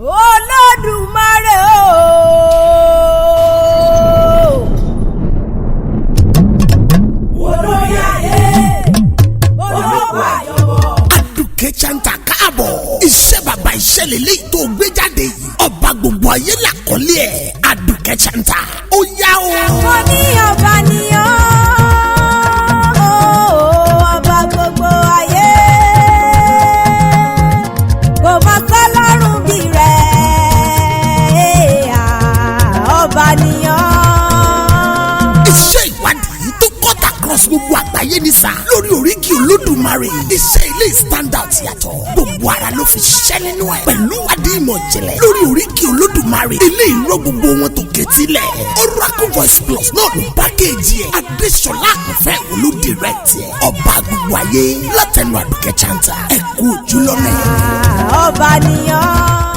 Olódùmarè o. Olórí ayé, olóko àjọbọ. Adùkẹ́ Chanta, káàbọ̀. Iṣẹ́ bàbá iṣẹ́ lélẹ́yìí tó gbé jáde yìí. Ọba gbogbo ayé làkọ́lé ẹ̀. Adùkẹ́ Chanta, ó yá o. Mo ní ọba nìyàn, ọba gbogbo ayé. Kò má sọ́lọ́run bí rẹ̀, ọba nìyàn. Iṣẹ́ ìwádìí tó cut across gbogbo àgbáyé ní sà lórí oríkì Olódùmarè. Iṣẹ́ ilé stand out yàtọ̀. Gbogbo ara ló fi ṣiṣẹ́ nínú ẹ̀. Pẹ̀lú ìwádìí ìmọ̀ ìjìnlẹ̀ lórí oríkì Olódùmarè. Ilé ìró gbogbo wọn tó kẹtílẹ̀. Oracle Voice Plus náà ló package ẹ̀. Adéṣọlá Àkànfẹ́ wo ló direct ẹ̀. Ọba gbogbo ayé látẹnu Àdùkẹ́ Chanta. Ẹ kú ojú lọ́nà ẹ̀. Ọba nìyàn.